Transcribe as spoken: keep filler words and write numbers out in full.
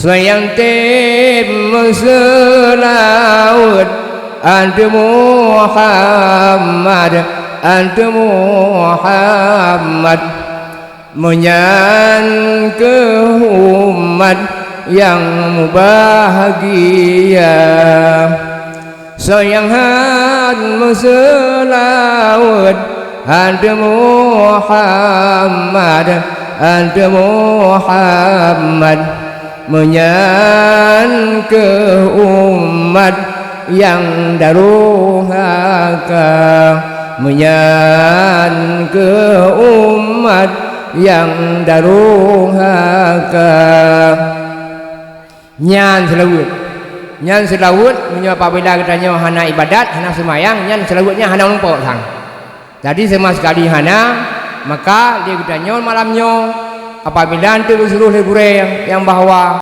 Soe nyang tem meuseulaweuet, Antu Muhammad, Antu Muhammad. Meunyan keuh umat nyang mubahgia. Soe nyang han meuseulaweuet, Antu Muhammad, Antu Muhammad. Meunyan keuh umat nyang daruhaka, meunyan keuh umat nyang daruhaka. Nyan seulaweuet. Nyan seulaweuet, meunyoe apabila geutanyoe hana ibadat, hana seumayang, nyan seulaweuet nyan hana meurumpok sang. Jadi sama sekali hana, maka lé geutanyoe malam nyoe, apabila eunteuk geusuroh lé gurée nyang bahwa